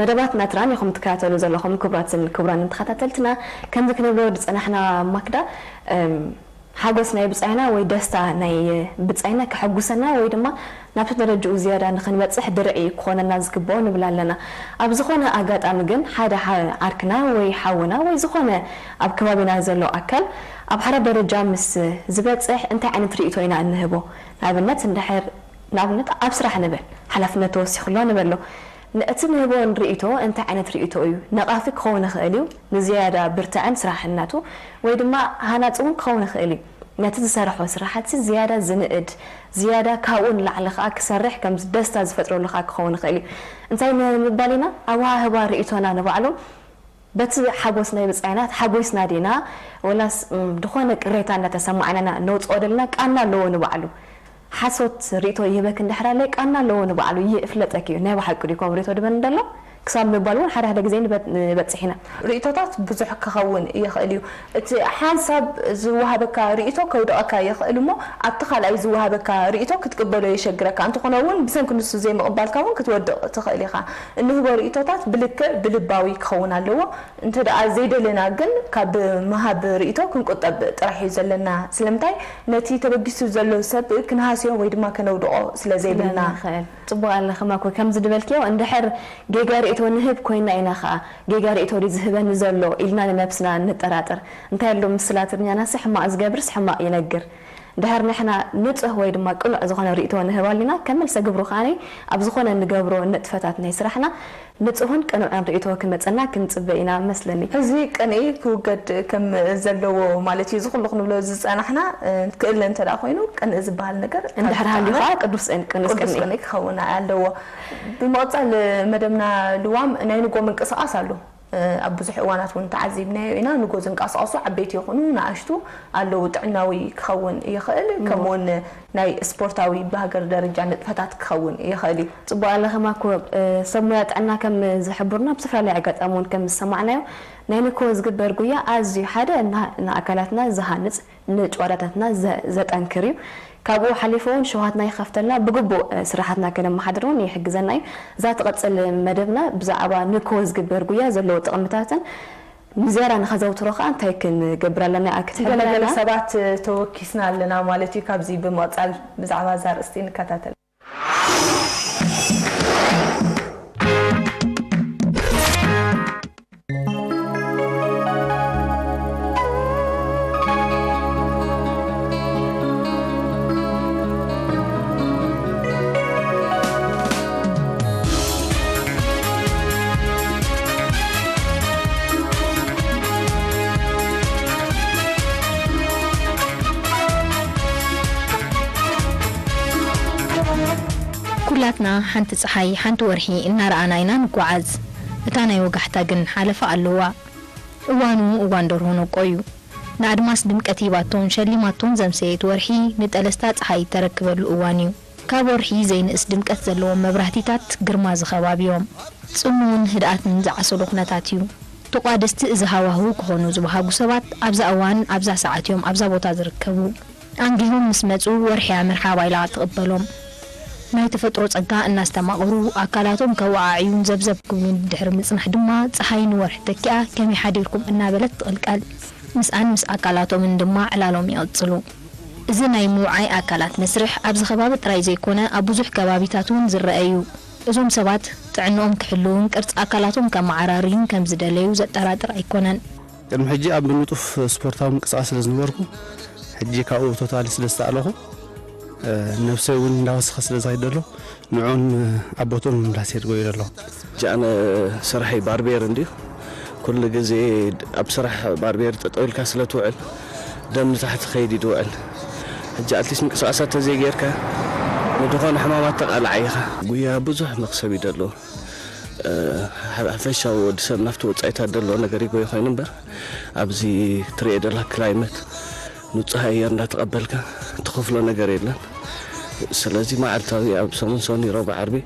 መደባትና ትራን ኢኹም ትከታተሉ ዘለኹም ክቡራትን ክቡራንን ተኸታተልትና። ከምዚ ክንብሎ ዝጸናሕና ማክዳ፣ እም፣ ሓጎስ ናይ ብጻይና ወይ ደስታ ናይ ብጻይና ከሐጉሰና ወይ ድማ ናብቲ ደረጃኡ ዝያዳ ንኽንበጽሕ ድርዒ ክኾነና ዝግብኦ ንብል ኣለና። ኣብ ዝኾነ ኣጋጣሚ ግን ሓደ ሓ-፣ ዓርክና ወይ ሓውና ወይ ዝኾነ ኣብ ከባቢና ዘሎ ኣካል ኣብ ሓደ ደረጃ ምስ ዝበጽሕ እንታይ ዓይነት ርእይቶ ኢና እንህቦ? ንኣብነት እንድሕር ንኣብነት ኣብ ስራሕ ንበል፣ ሓላፍነት ተወሲኹ ኣሎ ንበሎ። ን-፣ እቲ ንህቦ ርእይቶ እንታይ ዓይነት ርእይቶ እዩ? ነቓፊ ክኸውን ይኽእል እዩ፣ ንዝያዳ ብርትዐን ስራሕን ናቱ፣ ወይ ድማ ሃናጺ እውን ክኸውን ይኽእል እዩ። ነቲ ዝሰርሖ ስራሓት ዝያዳ ዝንእድ፣ ዝያዳ ካብኡ ንላዕሊ ከኣ ክሰርሕ ከም ደስታ ዝፈጥረሉ ከኣ ክኸውን ይኽእል እዩ። እንታይ ንምባል ኢና? ኣወሃህባ ርእይቶና ንባዕሉ በቲ ሓጎስ ናይ ብጻይና ተሓጒስና ዲና፣ ወላስ፣ እም፣ ዝኾነ ቅሬታ እንዳተሰማዕናና ነውጽኦ ደለና ቃና ኣለዎ ንባዕሉ። ሓሶት ርእይቶ ይህበክ እንድሕር ኣለይ ቃና ኣለዎ ንባዕሉ። ይህ እፍለጠክ እዩ። ናይ ብሓቂ ድዩ ከምኡ ርእይቶ ድበን እንደሎ? ክሳብ ምባል እውን ሓደ ሓደ ግዜ ንበ-፣ ንበጽሕ ኢና። ርእይቶታት ብዙሕ ክኸውን ይኽእል እዩ። እቲ ሓንሳብ ዝወሃበካ ርእይቶ ከውድቐካ ይኽእል እሞ፣ ኣብቲ ካልኣይ ዝወሃበካ ርእይቶ ክትቅበሎ የሸግረካ። እንተኾነ እውን ብሰንኪ ንሱ ዘይምቕባልካ እውን ክትወድቕ ትኽእል ኢኻ። እንህቦ ርእይቶታት ብልክዕ ብልባዊ ክኸውን ኣለዎ። እንተ ደኣ ዘይደለና ግን ካብ ምሃብ ርእይቶ ክንቁጠብ ጥራሕ እዩ ዘለና። ስለምንታይ? ነቲ ተበጊሱ ዘሎ ሰብ ክንሃስዮ ወይ ድማ ከነውድቖ ስለ ዘይብልና። ስለ ንኽእል። ጽቡቕ ኣለኺ ማኮ። ከምዚ ዝበልክዮ፣ እንድሕር ጌጋ ርእይቶ ንህብ ኮይና ኢና ኸኣ፣ ጌጋ ርእይቶ ድዩ ዝህበኒ ዘሎ ኢልና ንነብስና ንጠራጠር። እንታይ ኣሎ ምስላ ትግርኛናሲ፣ ሕማቕ ዝገብርስ ሕማቕ ይነግር። እንድሕር ንሕና ንጹህ ወይ ድማ ቅኑዕ ዝኾነ ርእይቶ ንህብ ኣሊና፣ ከም መልሰ ግብሩ ከኣ ኣብ ዝኾነ እንገብሮ ንጥፈታት ናይ ስራሕና ንጹህን ቅኑዕን ርእይቶ ክመጸና ክንጽበ ኢና መስለኒ። እዚ ቅንኢ ክውገድ ከም ዘለዎ ማለት እዩ። እዚ ኩሉ ክንብሎ ዝጸናሕና፣ እ፣ ክእለ እንተ ደኣ ኮይኑ፣ ቅንኢ ዝበሃል ነገር እንድሕር ሃልዩ ከኣ ቅዱስ ቅን-፣ ቅኑስ ቅዱስ ቅንኢ። ቅንኢ ክኸውን ኣለዎ። ብምቕጻል መደብና ልዋም ናይ ንጎ ምንቅስቓስ ኣሎ። እ፣ ኣብ ብዙሕ እዋናት እውን ተዓዚብናዮ ኢና። ንጎ ዝንቀሳቐሱ ዓበይቲ ይኹኑ ንኣሽቱ ኣለዉ። ጥዕናዊ ክኸውን ይኽእል፣ እም። ከምኡውን ናይ ስፖርታዊ ብሃገር ደረጃ ንጥፈታት ክኸውን ይኽእል እዩ። ጽቡቕ ኣለኺ ማኮ። እ፣ ሰብ ሞያ ጥዕና ከም ዝሕብሩና ብዝተፈላለየ ኣጋጣሚ እውን ከም ዝሰማዕናዮ፣ ናይ ንኮ ዝግበር ጉያ ኣዝዩ ሓደ ና-፣ ንኣካላትና ዝሃንጽ፣ ንጭዋዳታትና ዘ-፣ ዘጠንክር እዩ። ካብኡ ሓሊፉ እውን ሸውሃትና ይኸፍተልና፣ ብግቡእ፣ እ፣ ስራሓትና ከነመሓድር እውን ይሕግዘና እዩ። እዛ ትቐጽል መደብና ብዛዕባ ንኮ ዝግበር ጉያ ዘለዎ ጥቕምታትን ንዝያዳ ንኸዘውትሮ ከኣ እንታይ ክንገብር ኣለና እያ ክትሕብረና? ገለ ገለ ሰባት ተወኪስና ኣለና ማለት እዩ። ካብዚ ብምቕጻል ብዛዕባ እዛ ኣርእስቲ ንከታተል። ኩላትና ሓንቲ ጸሓይ፣ ሓንቲ ወርሒ እናረኣና ኢና ንጓዓዝ። እታ ናይ ወጋሕታ ግን ሓለፋ ኣለዋ። እዋኑ እዋን ደርሆ ነቆ እዩ። ንኣድማስ ድምቀት ሂባቶን ሸሊማቶን ዘምሰየት ወርሒ፣ ንጠለስታ ጸሓይ እተረክበሉ እዋን እዩ። ካብ ወርሒ ዘይንእስ ድምቀት ዘለዎም መብራህቲታት ግርማ ዝኸባብ እዮም። ጽምውን ህድኣትን ዝዓሰሎ ኩነታት እዩ። ተቋደስቲ እዚ ሃዋህው ክኾኑ ዝበሃጉ ሰባት ኣብዛ እዋን፣ ኣብዛ ሰዓት እዮም ኣብዛ ቦታ ዝርከቡ። ኣንጊሆም ምስ መጹ፣ ወርሒ እያ መርሓባ ኢላ ትቕበሎም። ናይ ተፈጥሮ ጸጋ እናስተማቐሩ፣ ኣካላቶም ከወዓዕዩን ዘብዘብ ክብሉን ድሕሪ ምጽናሕ ድማ፣ ጸሓይ ንወርሒ ተኪኣ፣ ከመይ ሓዲርኩም እናበለት ትቕልቀል። ምስኣን ምስ ኣካላቶምን ድማ ዕላሎም ይቕጽሉ። እዚ ናይ ምውዓይ ኣካላት መስርሕ ኣብዚ ከባቢ ጥራይ ዘይኮነ፣ ኣብ ብዙሕ ከባቢታት እውን ዝረአ እዩ። እዞም ሰባት ጥዕንኦም ክሕልውን ቅርጺ ኣካላቶም ከመዓራርዩን ከም ዝደለዩ ዘጠራጥር ኣይኮነን። ቅድሚ ሕጂ ኣብ ንጡፍ ስፖርታዊ ምንቅስቓስ ስለ ዝነበርኩ፣ ሕጂ ካብኡ ቶታሊ ስለ ዝተኣለኹ፣ እ፣ ነብሰይ እውን እንዳወሰኸ ስለ ዝኸይድ ዘሎ፣ ንዕኡን ኣብ ቦትኡን ምምላስ እየ ዝጎይለ ኣለኹ። ሕጂ ኣነ ስራሐይ ባርቤር እንድዩ። ኩሉ ግዜ ኣብ ስራሕ ባርቤር ጠጠው ኢልካ ስለ ትውዕል፣ ደም ንታሕቲ ከይድ እዩ ዝውዕል። ሕጂ ኣትሊስት ምንቅስቓሳት ተዘይጌርካ፣ ንድኾነ ሕማማት ተቓልዓ ኢኻ። ጉያ ብዙሕ መኽሰብ እዩ ዘለዎ። እ፣ ሓፈሻዊ ወዲ ሰብ ናብቲ ወጻኢታት ዘሎ ነገር ይጎይ ኮይኑ እምበር፣ ኣብዚ ትሪኦ ዘለኻ ክላይመት፣ ንጹህ ኣየር እንዳተቐበልካ ትኸፍሎ ነገር የለን። ስለዚ መዓልታዊ ኣብ ሰሙን ሰኒ፣ ረቡዕ፣ ዓርቢ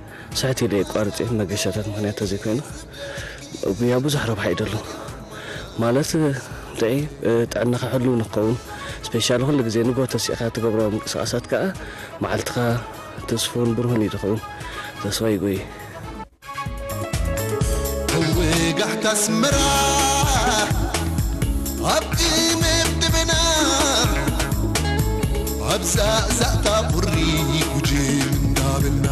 ስሕት ኢለ የቋርጽ እየ፣ መገሻታት ምኽንያት ተዘይኮይኑ። ጉያ ብዙሕ ረብሓ እዩ ደሎ። ማለት፣ እንታይ፣ እ፣ ጥዕናኻ ሕሉው ንክኸውን፣ ስፔሻሊ ኩሉ ግዜ ንግሆ ተሲእኻ ትገብሮ ምንቅስቓሳት ከኣ መዓልትኻ ተስፉን ብሩህን እዩ ዝኸውን። ተስፋ ይጎይ። ወጋሕታ ኣስመራ ኣብ ቅምብድብና ኣብ ዛእዛእታ ቁሪ ጉጅም እንዳበልና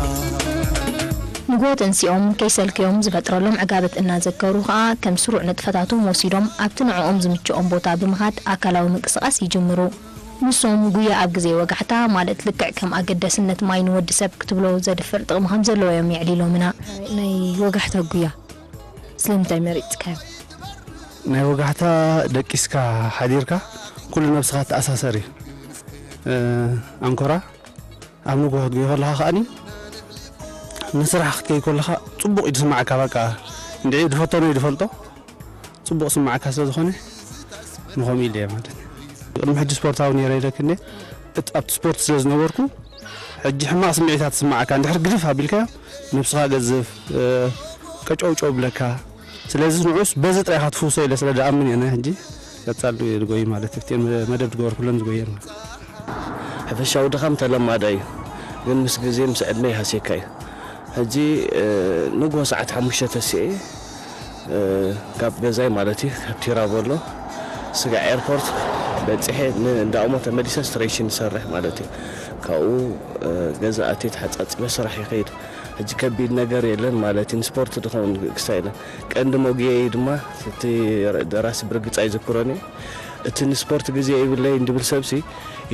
ንግሆ ተንሲኦም ከይሰልከዮም ዝፈጥረሎም ዕጋበት እናዘከሩ ከኣ ከም ስሩዕ ንጥፈታቶም ወሲዶም ኣብቲ ንዕኦም ዝምችኦም ቦታ ብምኻድ ኣካላዊ ምንቅስቓስ ይጅምሩ። ንሶም ጉያ ኣብ ግዜ ወጋሕታ ማለት ልክዕ ከም ኣገዳስነት ማይ ንወዲ ሰብ ክትብሎ ዘድፍር ጥቕሚ ከም ዘለዎ እዮም የዕሊሎምና። ናይ ወጋሕታ ጉያ ስለምንታይ መሪጽካዮ? ናይ ወጋሕታ ደቂስካ ሓዲርካ ኩሉ ነብስኻ ተኣሳሰር እዩ። ኣንኮራ ኣብ ንግሆ ክትገዮ ከለኻ ከኣኒ ንስራሕ ክትከይ ከለኻ ጽቡቕ እዩ ዝስምዓካ። በቃ እንድዒ ዝፈተኖ እዩ ዝፈልጦ። ጽቡቕ ስምዓካ ስለ ዝኾነ ንኸምኡ ኢለ እየ ማለት እዩ። ቅድሚ ሕጂ ስፖርታዊ ነይረ ኢለክ እንዴ ኣብቲ ስፖርት ስለ ዝነበርኩ ሕጂ ሕማቕ ስምዒታት ዝስምዓካ እንድሕር ግድፍ ኣቢልካዮ ነብስኻ ገዝፍ ቀጨውጨው ብለካ። ስለዚ ንዑስ በዚ ጥራይ ኢኻ ትፍውሶ ኢለ ስለ ዝኣምን እየ ሕጂ ቀጻሉ እየ ዝጎይ ማለት እዩ። እቲአን መደብ ዝገበርኩለን ዝጎየን ማለት እዩ። ሕፈሻዊ ድኻም ተለማዳይ እዩ፣ ግን ምስ ግዜ ምስ ዕድመ ይሃስየካ እዩ። ሕጂ ንግሆ ሰዓት ሓሙሽተ ተሲኤ ካብ ገዛይ ማለት እዩ ካብ ቲራቮሎ ስጋዕ ኤርፖርት በፂሐ ንእንዳ እሞ ተመሊሰ ስትሬሽን ይሰርሕ ማለት እዩ። ካብኡ ገዛ ኣትየ ተሓፃፂበ ስራሕ ይኸይድ። ሕጂ ከቢድ ነገር የለን ማለት እዩ። ንስፖርት ዝኸውን ክስታይ የለን። ቀንዲ መጉየይ ድማ እቲ ደራሲ ብርግፅ ኣይዝክሮን እዩ። እቲ ንስፖርት ግዜ የብለይን ድብል ሰብሲ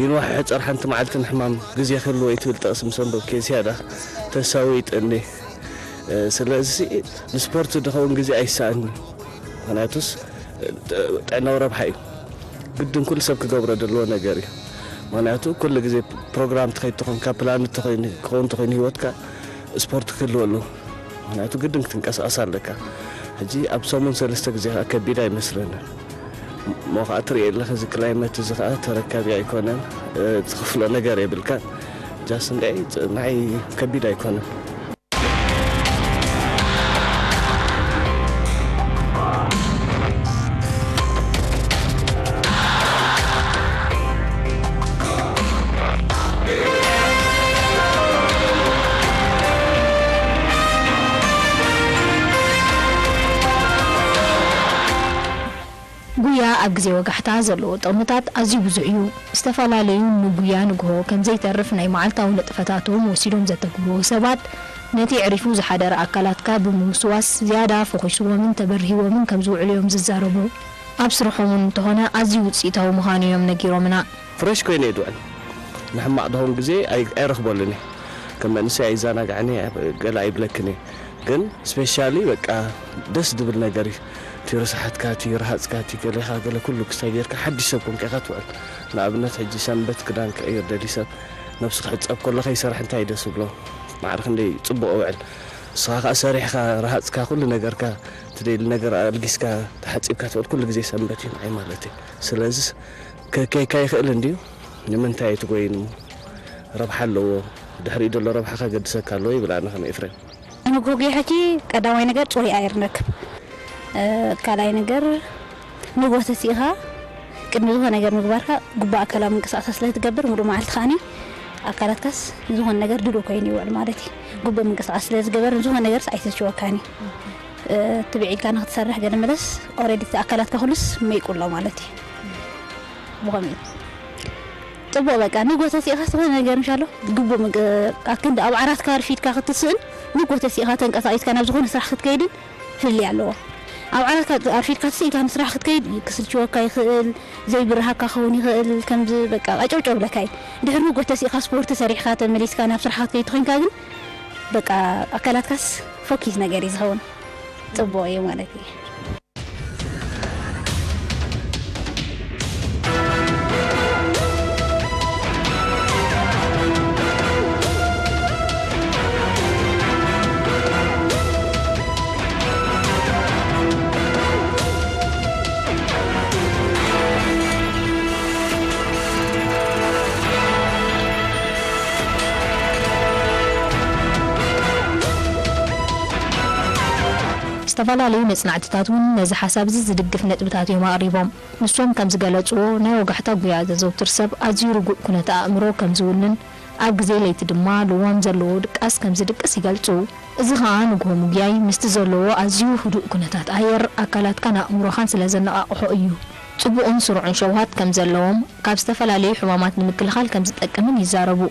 ይንዋሕ ሕፀር ሓንቲ መዓልቲ ንሕማም ግዜ ክህልዎ እዩ ትብል ጥቕሲ ምስ ኣንበብክየ ዝያዳ ተሳዊጥኒ። ስለዚ ንስፖርት ዝኸውን ግዜ ኣይሰኣንን። ምኽንያቱስ ጥዕናዊ ረብሓ እዩ። ግድን ኩሉ ሰብ ክገብሮ ዘለዎ ነገር እዩ። ምኽንያቱ ኩሉ ግዜ ፕሮግራም ትኸይድ ተኾንካ ፕላን ክኸውን ተኾይኑ ህይወትካ ስፖርት ክህልዎ ኣለዎ። ምኽንያቱ ግድን ክትንቀሳቐስ ኣለካ። ሕጂ ኣብ ሰሙን ሰለስተ ግዜ ከዓ ከቢድ ኣይመስለንን። እሞ ከዓ ትሪኦ ኣለኻ እዚ ክላይመት እዚ ከዓ ተረካቢ ኣይኮነን። ትኽፍሎ ነገር የብልካን። ጃስ እንድዒ ንዓይ ከቢድ ኣይኮነን። ጉያ ኣብ ግዜ ወጋሕታ ዘለዎ ጥቕምታት ኣዝዩ ብዙሕ እዩ። ዝተፈላለዩ ንጉያ ንግሆ ከም ዘይተርፍ ናይ መዓልታዊ ንጥፈታቶም ወሲዶም ዘተግብርዎ ሰባት፣ ነቲ ኣዕሪፉ ዝሓደረ ኣካላትካ ብምውስዋስ ዝያዳ ፈኹስዎምን ተበርሂዎምን ከም ዝውዕሉ እዮም ዝዛረቡ። ኣብ ስርሖም እውን እንተኾነ ኣዝዩ ውፅኢታዊ ምዃኑ እዮም ነጊሮምና። ፍረሽ ኮይነ እየ ዝውዕል። ንሕማቕ ድኸውን ግዜ ኣይረኽበሉን እየ። ከም መንእሰይ ኣይዘናጋዕን እየ፣ ገለ ኣይብለክን እየ። ግን ስፔሻሊ በቃ ደስ ዝብል ነገር እዩ። እቲ ርስሓትካ፣ እቲ ረሃፅካ፣ እቲ ገሌኻ ገለ ኩሉ ክስታይ ጌርካ ሓድሽ ሰብ ኮንካ ኢኻ ትውዕል። ንኣብነት ሕጂ ሰንበት ክዳን ክቕይር ደልዩ ሰብ ነብሱ ክሕፀብ ከሎ ከይሰርሕ እንታይ እዩ ደስ ዝብሎ? ማዕረ ክንደይ ፅቡቕ እውዕል። ንስኻ ከዓ ሰሪሕኻ ረሃፅካ ኩሉ ነገርካ ትደሊ ነገር ኣልጊስካ ተሓፂብካ ትውዕል ኩሉ ግዜ ሰንበት እዩ ንዓይ ማለት እዩ። ስለዚ ከከይካ ይኽእል እንድዩ ንምንታይ ትጎይን እሞ ረብሓ ኣለዎ ድሕሪኡ ዘሎ ረብሓ ከገድሰካ ኣለዎ ይብል ኣነ ከም ኤፍሬም። ንጎግዮ ሕጂ ቀዳማይ ነገር ጽሩይ ኣየር ንረክብ። ካልኣይ ነገር ንጎ ተሲእኻ ቅድሚ ዝኾነ ነገር ምግባርካ ግቡእ ኣካላዊ ምንቅስቃሳት ስለ ትገብር ሙሉእ መዓልቲ ከኣኒ ኣካላትካስ ንዝኾነ ነገር ድሉው ኮይኑ ይውዕል ማለት እዩ። ግቡእ ምንቅስቃስ ስለ ዝገበር ንዝኾነ ነገርስ ኣይሰልችወካን እዩ። ትብዕ ኢልካ ንክትሰርሕ ገለ መለስ ኦረዲ ኣካላትካ ኩሉስ መይቁ ኣሎ ማለት እዩ። ብኸመይ? ጽቡቕ በቃ ንጎ ተሲእኻ ዝኾነ ነገር ምሻሎ ግቡእ ምንቅ- ኣክንዲ ኣብ ዓራትካ ኣርፊድካ ክትስእን ንጎ ተሲእኻ ተንቀሳቒስካ ናብ ዝኾነ ስራሕ ክትከይድን ፍልልይ ኣለዎ። ኣብ ዓራትካ ኣርፊድካ ትስእንካ ንስራሕ ክትከይድ ክስልችወካ ይኽእል፣ ዘይብርሃካ ክኸውን ይኽእል፣ ከምዚ በቃ ቀጨውጨው ብለካ እዩ። ድሕሪ ንጎ ተሲእኻ ስፖርት ሰሪሕካ ተመሊስካ ናብ ስራሕካ ክትከይድ ተኾይንካ ግን በቃ ኣካላትካስ ፎኪስ ነገር እዩ ዝኸውን። ጽቡቕ እዩ ማለት እዩ። ዝተፈላለዩ መጽናዕትታት እውን ነዚ ሓሳብ እዚ ዝድግፍ ነጥብታት እዮም ኣቕሪቦም። ንሶም ከም ዝገለጽዎ፣ ናይ ወጋሕታ ጉያ ዘዘውትር ሰብ ኣዝዩ ርጉእ ኩነተ ኣእምሮ ከም ዝውንን፣ ኣብ ግዜ ለይቲ ድማ ልዋም ዘለዎ ድቃስ ከም ዝድቅስ ይገልጹ። እዚ ኸኣ ንግሆ ምጉያይ ምስቲ ዘለዎ ኣዝዩ ህዱእ ኩነታት ኣየር ኣካላትካን ኣእምሮኻን ስለ ዘነቓቕሖ እዩ። ጽቡቕን ስሩዕን ሸውሃት ከም ዘለዎም፣ ካብ ዝተፈላለዩ ሕማማት ንምክልኻል ከም ዝጠቅምን ይዛረቡ።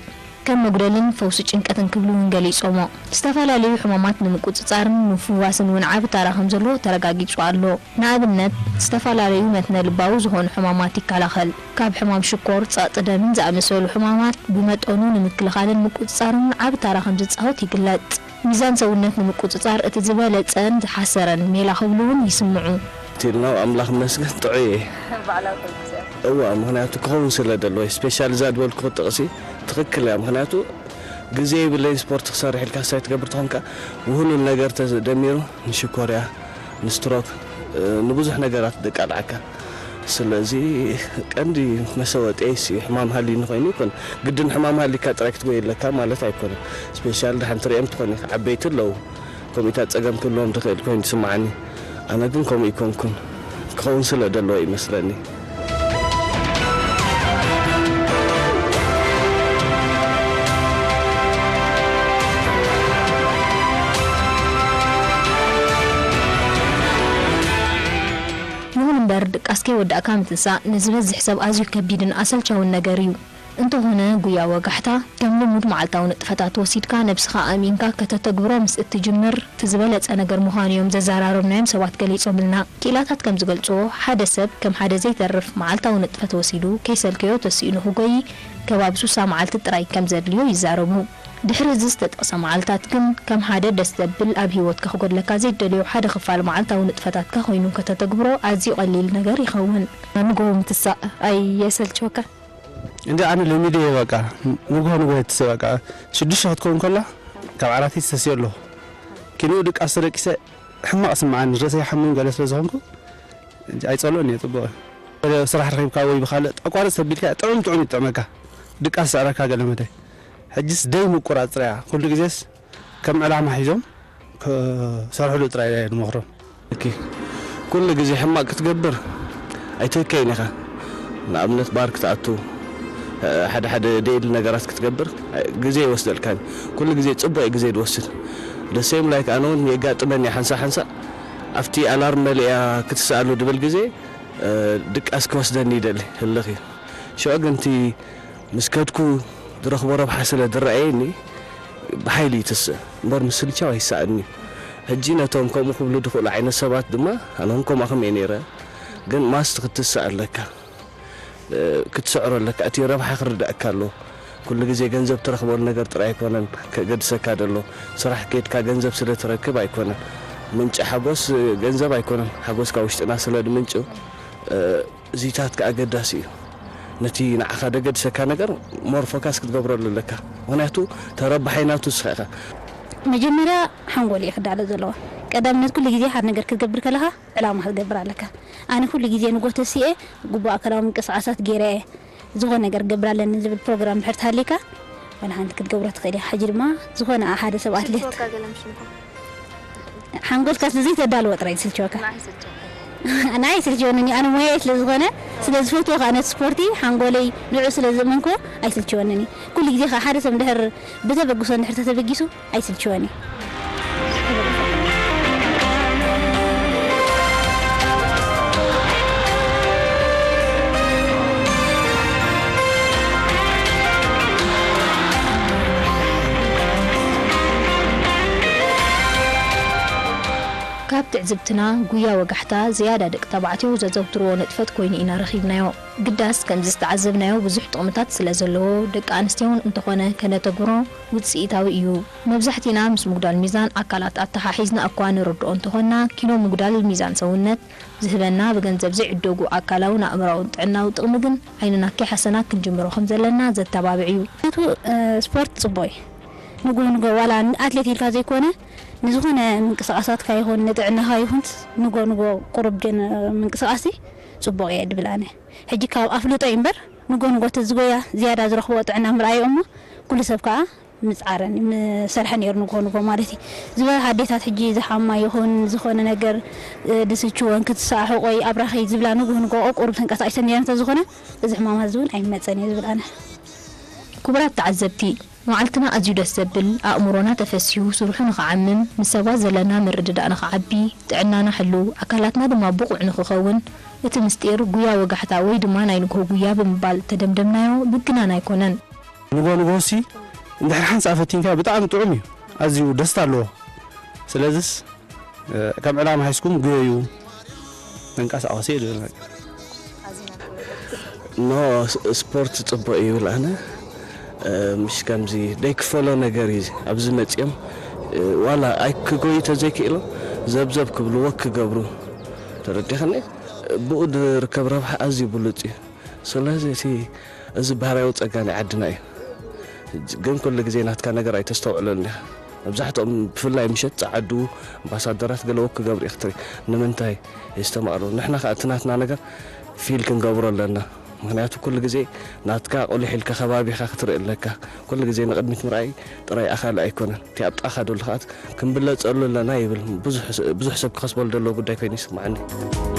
ከም መጉደልን ፈውሲ ጭንቀትን ክብሉ እውን ገሊጾሞ። ዝተፈላለዩ ሕማማት ንምቁጽጻርን ምፍዋስን እውን ዓቢ ታራ ከም ዘለዎ ተረጋጊጹ ኣሎ። ንኣብነት፣ ዝተፈላለዩ መትነ ልባዊ ዝኾኑ ሕማማት ይከላኸል። ካብ ሕማም ሽኮር፣ ጸቕጢ ደምን ዝኣመሰሉ ሕማማት ብመጠኑ ንምክልኻልን ምቁጽጻርን እውን ዓቢ ታራ ከም ዝጻወት ይግለጽ። ሚዛን ሰውነት ንምቁጽጻር እቲ ዝበለጸን ዝሓሰረን ሜላ ክብሉ እውን ይስምዑ። ትልና ኣምላኽ መስገን ጥዑይ እየ። እዋ፣ ምኽንያቱ ክኸውን ስለ ደለዎ፣ ስፔሻል እዛ ዝበልኩ ጥቕሲ ትኽክል እያ። ምኽንያቱ ግዜ ይብለይን ስፖርት ክሰርሕ ኢልካ ሳይ ትገብር ተኾንካ፣ ውህሉል ነገር ተደሚሩ ንሽኮርያ፣ ንስትሮክ፣ ንብዙሕ ነገራት ደቃልዓካ። ስለዚ ቀንዲ መሰወጤ ሲ ሕማም ሃሊ ንኾይኑ ይኮን፣ ግድን ሕማም ሃሊካ ጥራይ ክትጎይ ኣለካ ማለት ኣይኮነን። ስፔሻል ደሓን ትሪኦም ትኾን ኢኻ፣ ዓበይቲ ኣለዉ፣ ከምኡታት ጸገም ክህልዎም ዝኽእል ኮይኑ ትስምዓኒ። ኣነ ግን ከምኡ ይኮንኩን፣ ክኸውን ስለ ደለዎ ይመስለኒ። ይኹን እምበር፣ ድቃስ ከይወዳእካ ምትንሳእ ንዝበዝሕ ሰብ ኣዝዩ ከቢድን ኣሰልቻውን ነገር እዩ። እንተኾነ፣ ጉያ ወጋሕታ፣ ከም ልሙድ መዓልታዊ ንጥፈታት ወሲድካ ነብስኻ ኣእሚንካ ከተተግብሮ ምስ እትጅምር፣ እቲ ዝበለጸ ነገር ምዃኑ እዮም ዘዘራረብናዮም ሰባት ገሊጾምልና። ክኢላታት ከም ዝገልጽዎ፣ ሓደ ሰብ ከም ሓደ ዘይተርፍ መዓልታዊ ንጥፈት ወሲዱ፣ ከይሰልከዮ ተሲኡ ንኽጎዪ፣ ከባቢ ሱሳ መዓልቲ ጥራይ ከም ዘድልዮ ይዛረቡ። ድሕሪ እዚ ዝተጠቕሰ መዓልታት ግን፣ ከም ሓደ ደስ ዘብል ኣብ ህይወትካ ክጎድለካ ዘይደልዮ ሓደ ክፋል መዓልታዊ ንጥፈታትካ ኮይኑ ከተተግብሮ ኣዝዩ ቀሊል ነገር ይኸውን። ንግሆ ምትሳእ ኣየሰልችወካን? እንደ ኣነ ለሚደ እየ በቃ፣ ንግሆ ንግሆ የትስእ በቃ። ሽዱሽተ ክትከውን ከላ ካብ ዓራተይ ተሲኦ ኣለኹ። ኪንኡ ድቃስ ተደቂሰ ሕማቕ ስምዓኒ፣ ርእሰይ ሓሙን ገለ ስለ ዝኾንኩ ኣይጸልኦን እየ፣ ጽቡቕ እዩ። ወደ ስራሕ ረኺብካ ወይ ብኻልእ ኣቋርጽ ተቢልካ ጥዑም ጥዑም ይጥዕመካ። ድቃስ ዝስዕረካ ገለ መዳይ። ሕጅስ ደይ ምቁራጽ ጥራይ እያ። ኩሉ ግዜስ ከም ዕላማ ሒዞም ክሰርሕሉ ጥራይ እየ ዝመኽሮም። ኦኬ። ኩሉ ግዜ ሕማቕ ክትገብር ኣይትህከይን ኢኻ። ንኣብነት ባር ክትኣቱ፣ ሓደ ሓደ ደይሊ ነገራት ክትገብር ግዜ ይወስደልካ። ኩሉ ግዜ ጽቡቕ እዩ ግዜ ዝወስድ። The same like ኣነ እውን የጋጥመኒ ሓንሳእ ሓንሳእ ኣብቲ ኣላርም መሊኣ ክትስኣሉ ድብል ግዜ፣ እ፣ ድቃስ ክወስደኒ ይደሊ ህልኽ እዩ። ሽዑ ግን እቲ ምስ ከድኩ ዝረኽቦ ረብሓ ስለ ዝረኣየኒ ብሓይሊ ይትስእ እምበር ምስልቻው ኣይሰኣኒ። ሕጂ ነቶም ከምኡ ክብሉ ዝኽእሉ ዓይነት ሰባት ድማ ኣነ እውን ከምኣኹም እየ ነይረ። ግን ማስት ክትስእ ኣለካ፣ እ፣ ክትስዕሮ ኣለካ። እቲ ረብሓ ክርዳእካ ኣለዎ። ኩሉ ግዜ ገንዘብ ትረኽበሉ ነገር ጥራይ ኣይኮነን ከገድሰካ ዘሎ። ስራሕ ኬድካ ገንዘብ ስለ ትረክብ ኣይኮነን። ምንጪ ሓጎስ ገንዘብ ኣይኮነን። ሓጎስ ካብ ውሽጥና ስለ ዝምንጩ፣ እ፣ እዚታት ከኣ ኣገዳሲ እዩ። ነቲ ንዓኻ ደገድሰካ ነገር ሞር ፎካስ ክትገብረሉ ኣለካ። ምኽንያቱ ተረባሓይ ናቱ ንስኻ ኢኻ። መጀመርያ ሓንጎል እየ ክዳሎ ዘለዋ። ቀዳምነት ኩሉ ግዜ ሓደ ነገር ክትገብር ከለኻ ዕላማ ክትገብር ኣለካ። ኣነ ኩሉ ግዜ ንጎ ተሲኤ ግቡእ ኣካላዊ ምንቅስቓሳት ገይረ እየ ዝኾነ ነገር ክገብር ኣለኒ ዝብል ፕሮግራም ድሕር ተሃልየካ፣ ዋላ ሓንቲ ክትገብሮ ትኽእል እያ። ሕጂ ድማ ዝኾነ ሓደ ሰብ ኣትሌት ሓንጎልካ ስለ ዘይተዳልዎ ጥራይ ይስልችወካ። ንዓይ ይስልችወኒ። ኣነ ሞያይ ስለ ዝኾነ፣ ስለ ዝፈትዎ ከኣ ነቲ ስፖርቲ ሓንጎለይ ንዑ ስለ ዝእመንክዎ ኣይስልችወንን እዩ። ኩሉ ግዜ ከኣ ሓደ ሰብ እንድሕር ብተበግሶ እንድሕር ተተበጊሱ ኣይስልችወን እዩ። ካብ ትዕዝብትና፣ ጉያ ወጋሕታ ዝያዳ ደቂ ተባዕትዮ ዘዘውትርዎ ንጥፈት ኮይኑ ኢና ረኺብናዮ። ግዳስ፣ ከምዚ ዝተዓዘብናዮ ብዙሕ ጥቕምታት ስለ ዘለዎ፣ ደቂ ኣንስትዮውን እንተኾነ ከነተግብሮ ውጽኢታዊ እዩ። መብዛሕቲና ምስ ምጉዳል ሚዛን ኣካላት ኣተሓሒዝና እኳ ንርድኦ እንተኾንና፣ ኪኖ ምጉዳል ሚዛን ሰውነት ዝህበና ብገንዘብ ዘይዕደጉ ኣካላውን ኣእምሮኣውን ጥዕናዊ ጥቕሚ ግን ዓይንና ከይሓሰና ክንጅምሮ ከም ዘለና ዘተባብዕ እዩ። ምኽንያቱ፣ እ፣ ስፖርት ጽቡቕ እዩ። ንግሆ ንግሆ ዋላ ኣትሌት ኢልካ ዘይኮነ፣ ንዝኾነ ምንቅስቓሳትካ ይኹን ንጥዕናኻ ይኹን ንግሆ ንግሆ ቁሩብ ግን ምንቅስቓስ ጽቡቕ እየ ድብል ኣነ። ሕጂ ካብ ኣፍልጦ እዩ እምበር፣ ንግሆ ንግሆ ተዝጎያ ዝያዳ ዝረኽብኦ ጥዕና ምርኣዮ እሞ፣ ኩሉ ሰብ ከኣ ምጽዓረን ምሰርሐ ነይሩ ንግሆ ንግሆ ማለት እዩ። ዝበዝሓ ኣዴታት ሕጂ ዝሓማ ይኹን ዝኾነ ነገር፣ እ፣ ድስችወን ክትሰሓሕቆ ኣብራኺ ዝብላ ንግሆ ንግሆ ቁሩብ ተንቀሳቒሰን ነይረን እንተዝኾነ፣ እዚ ሕማማት እዚ እውን ኣይመጸን እየ ዝብል ኣነ። ክቡራት ተዓዘብቲ፣ መዓልትና ኣዝዩ ደስ ዘብል፣ ኣእምሮና ተፈሲሁ ስርሑ ንኽዓምም፣ ምስ ሰባት ዘለና ምርድዳእ ንኽዓቢ፣ ጥዕናና ሕልው፣ ኣካላትና ድማ ብቑዕ ንኽኸውን፣ እቲ ምስጢር ጉያ ወጋሕታ ወይ ድማ ናይ ንግሆ ጉያ ብምባል ተደምደምናዮ ምግናን ኣይኮነን። ንጎ ንጎሲ እንድሕር ሓንሳእ ፈቲንካዮ ብጣዕሚ ጥዑም እዩ። ኣዝዩ ደስታ ኣለዎ። ስለዚስ ከም ዕላማ ሒዝኩም ጉየዩ፣ ተንቀሳቐሱ እዩ ዝብል ነገር። ኖ፣ ስፖርት ፅቡቅ እዩ ይብል ኣነ። ምሽ ከምዚ ደይክፈሎ ነገር እዩ ኣብዚ መፅኦም። ዋላ ኣይክጎዩ ተዘይክእሎም ዘብዘብ ክብሉ ወክ ክገብሩ፣ ተረዲኸኒ። ብኡ ዝርከብ ረብሓ ኣዝዩ ብሉፅ እዩ። ስለዚ እቲ እዚ ባህርያዊ ጸጋ ናይ ዓድና እዩ። ግን ኩሉ ግዜ ናትካ ነገር ኣይተስተውዕለሉን ኢኻ። መብዛሕትኦም ብፍላይ ምሸት ጸዓዱ ኣምባሳደራት ገለ ወክ ክገብሩ ኢኻ ትርኢ። ንምንታይ? ይስተማቕሩ። ንሕና ከኣ እቲ ናትና ነገር ፊል ክንገብሮ ኣለና። ምኽንያቱ ኩሉ ግዜ ናትካ ቁሊሕ ኢልካ ከባቢኻ ክትርኢ ኣለካ። ኩሉ ግዜ ንቕድሚት ምርኣይ ጥራይ ኣኻሊ ኣይኮነን። እቲ ኣብ ጥቓኻ ዘሎ ከኣ ክንብለጸሉ ኣለና ይብል። ብዙሕ ሰብ ክኸስበሉ ዘለዎ ጉዳይ ኮይኑ ይስምዓኒ።